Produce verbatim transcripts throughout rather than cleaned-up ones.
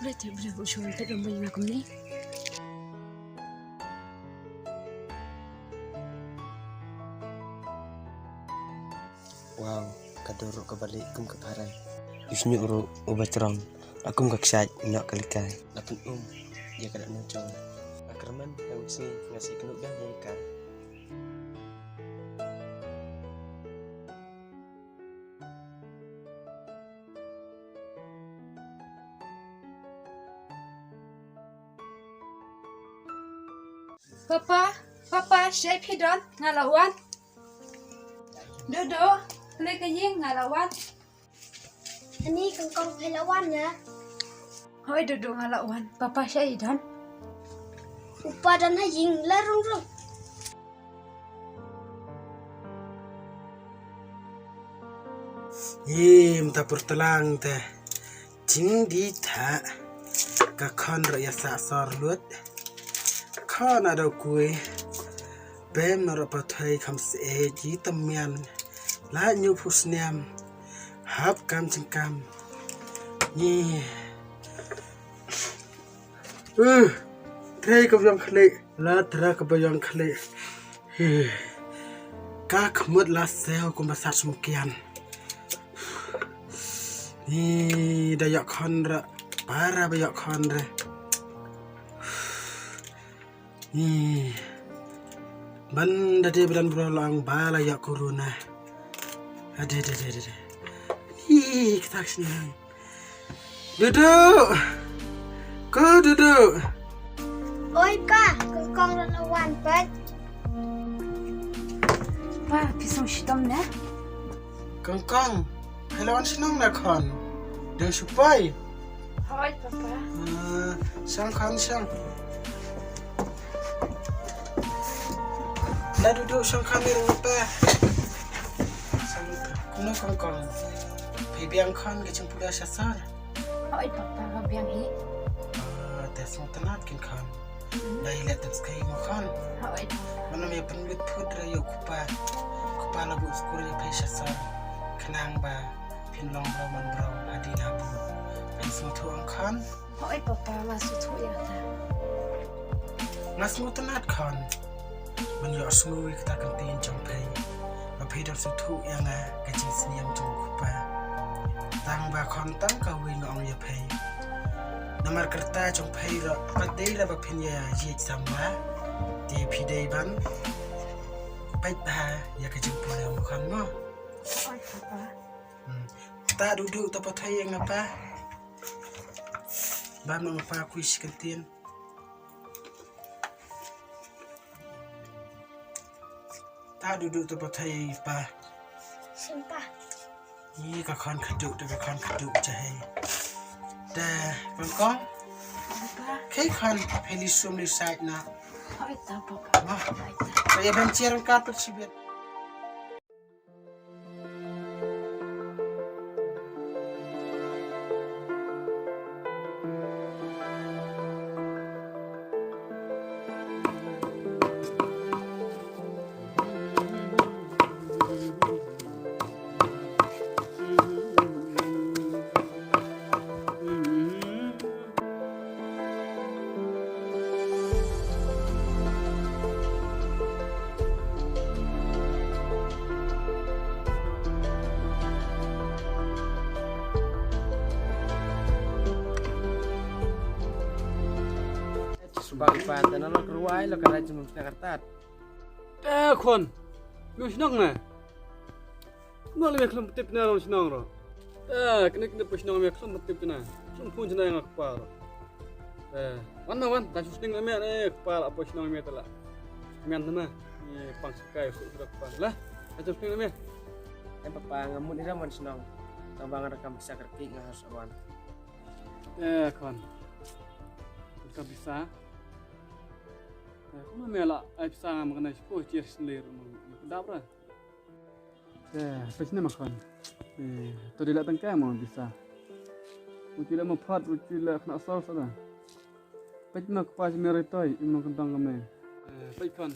Bre te bre u shon te dong bai nga kumne. Wow, ka dur ruh kaba lieh kum ka phareng. U shñiuh ruh uba jrong la kum ka kshaid noh ka likai. La pynum ïa ka dak nongchong. Ka kyrmen ha u sngi nga sngewkynnoh biang ïa ka. Papa, papa, shaei phi don, nga la wan. Dudu, plie ka ïing, nga la wan. Ani, Kongkong, phi la wan ïa? Hooid Dudu, nga la wan. Papa shaei don? U pa don ha ïing, la rung rung. Ïe, mynta pyrtlang te. Jingdih thah. Ka khon ruh ïa sah sor lut. Khon ado kui. Bym ruh pathai kham seh ji tamian. La hynñiew phew snem. Hap kam jingkam. Ïe. Uh, trei ka biang khlieh. La tra kaba ïong khlieh. Ka khmut la sew kumba sat sumkian. Ni da ïoh khon ra. Para ba ïoh khon ra. Ni ban da de badan bro lang ba la ïoh corona. Ade de de de. Ni kata sini. Dudu! Ko Dudu! Oi pa, Kongkong la wan pat. Pa, phi sngewshitom ne? Kongkong, phi la wan shnong ne khon? Dang shu poi? Hooid papa. Ah, shong khon shong. La Dudu shong kham ïa u pa. Shong kumno Kongkong. Phi biang khon ka jingpule sha sor. Hooid papa nga biang hi. Ah, te sngewtynnat kin khon. Dei leh tip skai mo khon. Hooid. Mano me pynbit phut ra ïa u kpa. Kpa la buh skul ïa phi sha sor. Khnang ba phin long bro man bro hadien habud. Phin sngewthuh ong khon. Hooid papa, nga sngewthuh ïa kata. Nga sngewtynnat khon ban ïohsngew ïa kata ka ktien jong phi. Ba phi dang sngewthuh ïa nga ka jingsneng jong u kpa. Tang ba khon tang kawei nga ong ïa phi. Namar ka rta jong phi ruh pat dei ruh ba phin ïa jied samla. Te phi dei ban peit bha ïa ka jingpule mo khon mo. Hooid papa. Hmm. Ta Dudu ta pathai ïa nga pa. Ba ma nga pa khuid shi kyntien. Ta Dudu ta pathai ïa pa. Shim pa. Ïe ka khon khadduh te ka khon khadduh jahei. Te Kongkong. Papa. Khei khon phi leit sum leit sait na. Hooid ta papa. Ma. Hooid ta. Ka ïa ban chiar ka pat shibit. Suba ki pa tana lo kerwai lo karai jumum sna kertat. Eh, khon. Ngu shnong na. Nol me khlem tip na ro shnong ro. Eh, kene kene pu shnong me khlem tip na. Sum pun jna nga kpa ro. Eh, wan na wan, ta shu sning me ne kpa la pu shnong me tala. Men na. Ni pang sakai su su kpa. La, ta shu sning me. Eh, papa nga mut ni ram wan shnong. Tang ba nga rakam pisa kerki nga harus wan. Eh, khon. Rakam pisa. Eh, kuma me la ai pisa nga ma kana shu pu chir sendiri. Dap ra. Eh, pisa ma khon. Eh, to di la tangka mo bisa. Uti la mo phat, uti la khna sor sada. Peit ma kpa jong me ri toi, im ma kentang ka me. Eh, peit khon.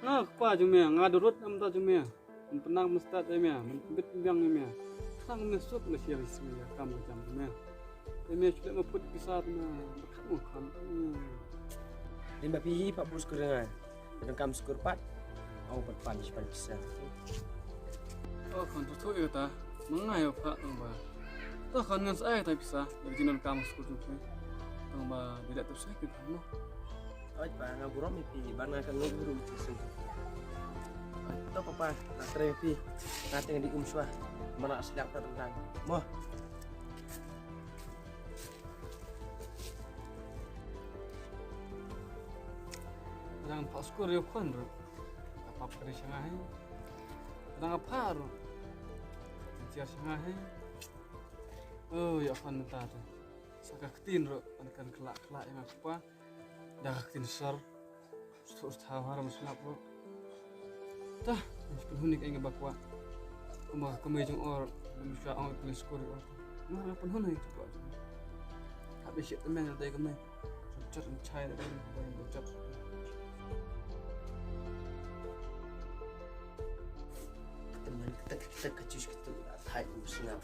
Nga kpa jong me, nga durut am ta jong me. Em penang mestat jong me, em bit biang jong me. Sang me suk me sia ris me kam ka jam me. Te me shu leh ma put pisa te me. Ba khat mo khan. Hmm. Dei ba phi hi pat bus kur nga. Dang kam skur pat. Ong pat pan shi pan pisa. Oh, khan tu tu ïa ta. Ma nga ïa pha tang ba. Ta khan ngan sa ai ta pisa. Ïa jingdon kam skur tu tu. Tang ba dei da tu sa ki mo. Oi pa, nga burom ïa phi, ban nga ka ngut burom ïa phi sum. Oi, to papa, nga trei ïa phi. Nga teng di um shwa. Mana slap ta tentang. Mo. Dang pa skur ïa khun ru. Apa kri shanga hai. Dang apa ru. Jar shanga hai. Oh, ïa khun ta tu. Sa ka ktin ru, an kan khlak khlak ïa nga kpa. Da ka ktin sar. Stu sta har mas lap ru. Ta, mas pynhun ni ka ing ba kwa. Kuma ka mei jong or, mas sha ong kle skur ru. Mar pynhun ni tu kwa. Ka be shit men da ka mei. Chat chai da ka mei, chat. Teman kita kita kacus kita thai usna.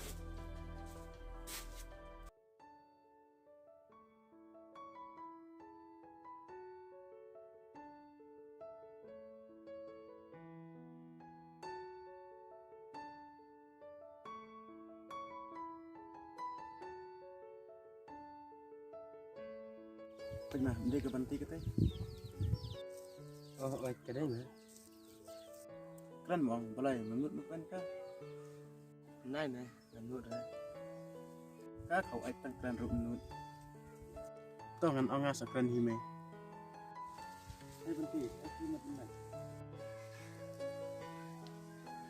Pynma, mdei ka Banti kata. Oh, oi, ka dei ma. Kren mong, balai, myngut mukwen ka. Nai ne. Ngan nud re. Ka khaw ai tang kren ruh nud. To ngan ong nga sa kren hi me. Ai Banti, ai ki mat mat.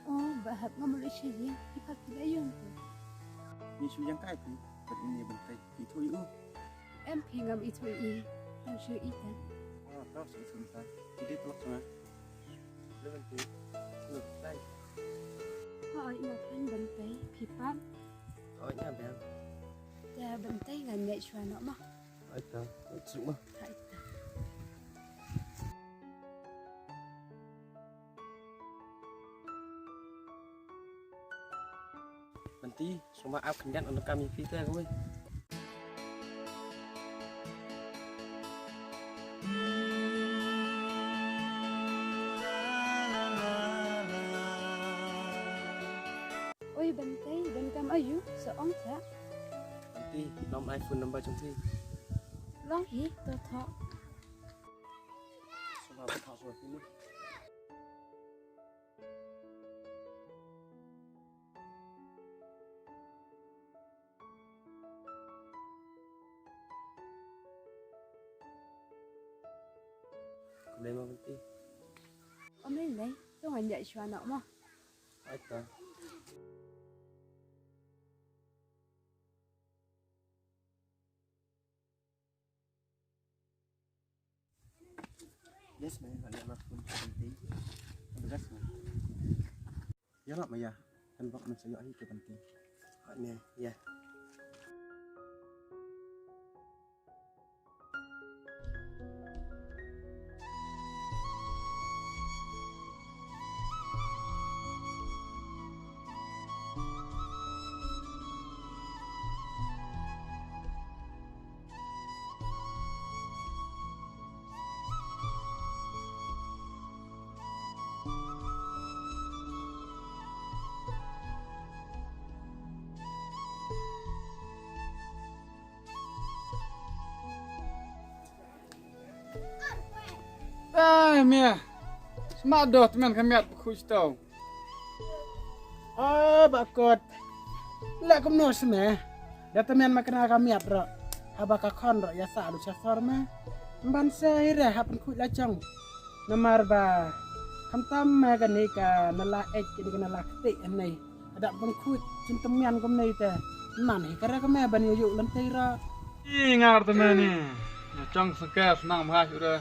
Oh, ba hap ngam leh shi ïa, i pa ki la yong ko. Ni shu yang kai phi, kat ni Banti, i thui u. Em phi ngam i thui i, tang shu i ta. Oh, to shu i ta. Ki dei pelak nga. Lo Banti. Lo tai. Hooid, nga phan Banti, phi pap. Hooid, nga biang. Te Banti ngan ïaid shuwa noh ma. Hooid ta, hooid suk ma. Hooid ta. Banti, sngewbha ap khyndiat, nga donkam ïa phi te kawei. Oi Banti, donkam aïu, sa ong ta. Banti, long ai phone number jong phi. Long hi, to thoh. Sngewbha thoh sngewbha phi. Khublei mo Banti. Ym lei lei, to ngan ïaid shuwa noh mo. Hooid ta. Yes, me, nga la phone ka Banti. Yes, me. Ïa lah ma ïa. Kan bok men sa ïoh hi ka Banti. Ha ne, ïa. Ai, mia. Sma doh tymmen ka miat ba khuid tau. Oh, ba kot. La kumno sma. Da tymmen ma kena ka miat ro. Haba ka khon ro ïa sa lu sa sor ma. Ban sa hi re hap khuid la jong. Namar ba. Khamtam ma kane ka nala ek kane ka nala kti ne. Ada pynkhut jin tymmen kumne te. Nan hi ka ra ka me ban ïa yu lantei ra. I ngar tymmen ni. Ïa chong sngke snang bha shu re.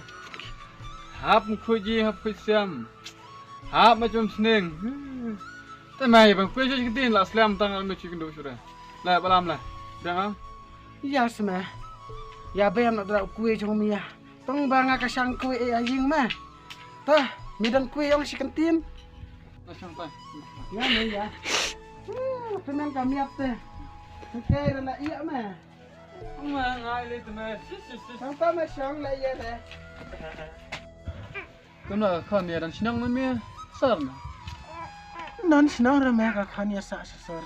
Hap pynkhut ji hap khut siam. Hap ma chum sning. Te me ban khut ji kin tin la slem tang me chi kin du shu re. La balam la. Dang am. Ïa sma. Ïa bem na dra khut jong mi ïa. Tong ba nga ka shang kwe e a ying ma. Ta, mi dang kwe ong shi kan tin. Na shang ta. Nga me ya. Penan ka miat te. Ke ra la iya ma. Ma ngai le te me. Sis, sis, sis. Nang pa ma shong la ye re. Kumno ka khon ïa don shnong ma me sor na. Don shnong re me ka khon ïa sa sa sor.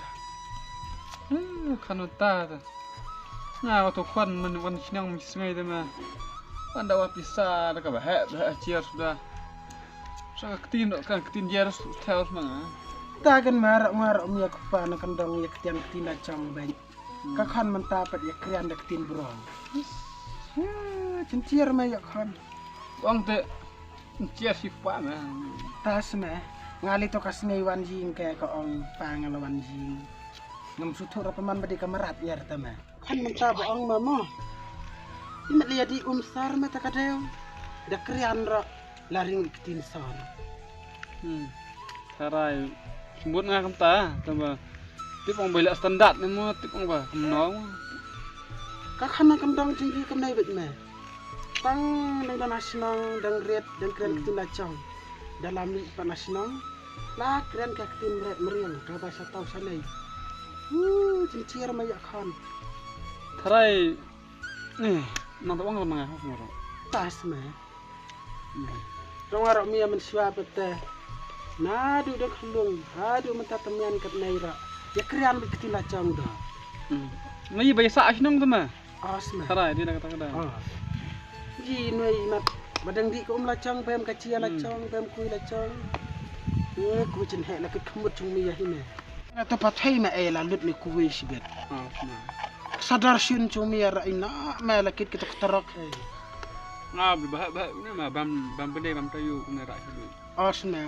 Hmm, khon ta ta. Nga wa to khon man wan shnong mi sngai te me. Wan da wa pisa da ka ba he ba he chiar suda. Sa ka ktin do ka ktin jer su thel ma nga. Ta kan ma ra ma ra mi ya kpa na kan dong ïa ktian ktin da chong ben. Ka khon mynta pat ïa krian da ktien brong. Ïa, chin chiar ma ïa khon. Ong te chiar shi pa ma. Ta sma. Nga li to ka sngi wan jing ke ka ong pa nga la wan jing. Ngam suthu ra paman ba di ka marat ïa ta ma. Khon mynta ba ong ma mo. Imat li ïa di um sar ma ta ka deu. Da krian ra. La ring ktien sor. Hmm. Tharai. Mut nga kumta, tama. Tip ong ba la standard ne mo, tip ong ba. Kumno. Ka khana kam dang jinggi kam nai bet me. Tang dang dang national, dang red, dang kren ktien la chong. Dalam ni pa national. La kren ka ktien red meriang, ka ba sa tau sa nai. Wu, jingchiar ma ïa khon. Tharai. Eh, nang tawang la ma nga ha. Tas me. Dong arok mi amen shwa pete. Nadu dong khlung, hadu mynta temian kat nai ra. Ya krian bit kti la chong do. Ngi bai sa shnong te ma. As me. Tara di na kata kada. Ah. Ji nui mat badang di ko um la chong bem ka chia la chong bem kui la chong. Ngi ku chen he la kit khmut chung mi ya hi me. Na to pathai ma e la lut ni kuwi shibet. Ah, na. Sadar shin chumi ara ina ma la kit kita katarak e. Nga bi bah bah ne ma bam bam bende bam tayu ne ra shibet. Os na.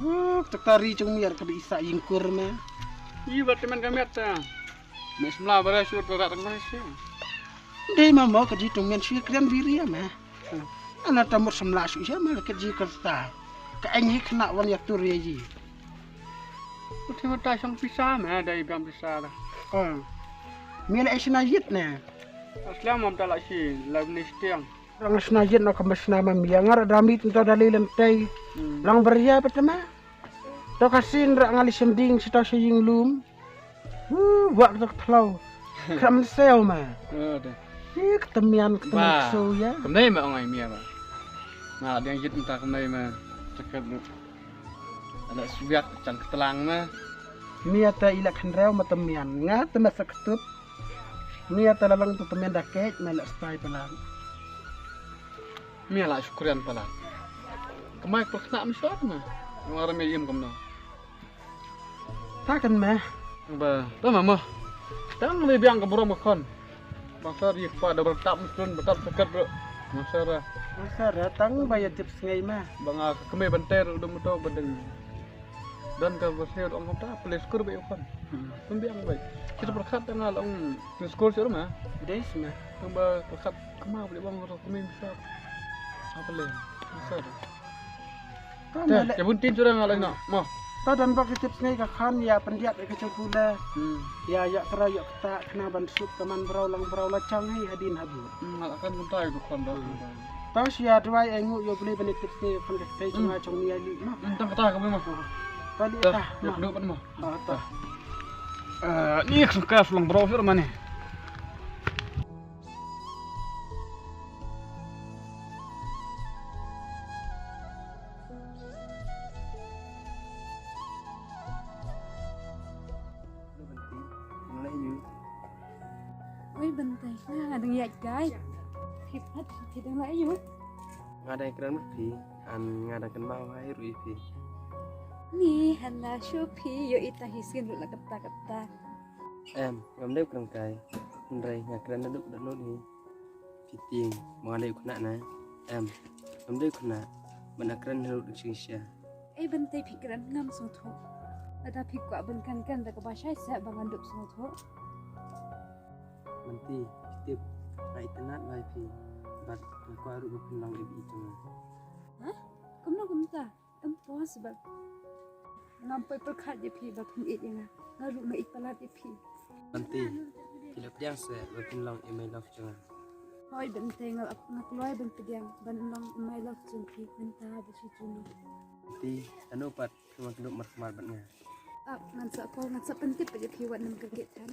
Uk tak tari chumi ara ka bi isa yingkur ma. Yi bat teman kami ta. Mes mla bara shur ta ra tang shi. Dei ma mo ka ji tung men shi krian biri ma. Ana ta mut samla shu ïa ma ka ji ka ta. Ka ai ngi khna wan ïa tur ïa ji. Uthi ma ta shong pisa ma dai bam pisa da. Oh. Mi la ai sna yit ne. Aslam mam ta la shi la ni stiang. Rang sna yit na ka ma sna ma mi ngar da mi ta da le len tai. Lang beria betama. To ka sin ra ngali sending sita sa ying lum. Wu, wak dak thlau. Kram seo ma. Ada. Hi ketemian ketemian so ya. Kemnai ma ong ai mia ma. Ma dia yit entah kemnai ma. Cakap lu. Anak suyak cang ketlang ma. Mia ta ilak henreu ma temian. Nga temas ketup. Mia ta lalang tu temian dakek ma lak stai pelan. Mia lak syukrian pelan. Kemai perkena misal ma. Yang orang mia im kemno. Ta kan ma. Ba, ta ma ma. Tang le biang ka burom ka khon. Ba sar yik pa da bertap mestun bertap seket bro. Ma sar. Ma sar tang ba ya tip sngai ma. Ba nga ka kemai benter udah muto bedeng. Dan ka berse udah ngam ta pele skur ba ya khon. Pun biang ba. Kita berkat tang nga long skur sir ma. Des ma. Tang ba berkat kemai boleh bang ka kemai ma sar. Apa le? Ma sar. Ka te, ma le. Ya buntin surang alai na. Mo. Ta dan bak tip sngai ka khan ya pendiat ka chengkule. Hmm. Ya ya tra ya kata kena ban sup teman berau lang berau la chang hai hadin habu. Hmm, akan mentai ko khan dah. Ta sia duai ai ngu yo beli bani tip sngai khan ka tai chunga chong ni ali. Ma. Hmm, tang kata ka mo. Ta li ta. Ya duk pan mo. Ah, ta. Eh, ni ka suka sulang berau sur mane. Oi Bentai, nga dang ïaid kai. Phi pat, phi dang la ïu. Nga dang kren ma phi, an nga dang kynmaw hai ruh ïa phi. Ni hana shu phi ïoh ita hi sien ruh la katta katta. Em, ngam dei kren kai. Hynrei nga kren da duk da lut hi. Phi tieng, ma nga dei u khynnah na. Em, ngam dei u khynnah. Ban kren hynrei duk jingshisha. Ei Bentai phi kren ngam sngewthuh. Lada phi kwah ban kren kren da kaba shai seh ba ngan dup sngewthuh. Manti, phi tip, nga itynnad bai phi. Bad nga kwah ruh ba phin long i bih jong nga. Hah? Kumno kumta? Impossible. Ngam poi pyrkhat ïa phi ba phin ïeit ïa nga. Nga ruh nga ïeit palat ïa phi. Manti, phi la pdiang seh ba phin long i my love jong nga. Hooid Bentai, nga, nga kloi ban pdiang ban long i my love jong phi mynta bad shi junom. Manti, ano pat phi wan kynduh markhmat bad nga. Ap, ngan sa call, ngan sa pyntip bad ïa phi wat nym kyrkieh than.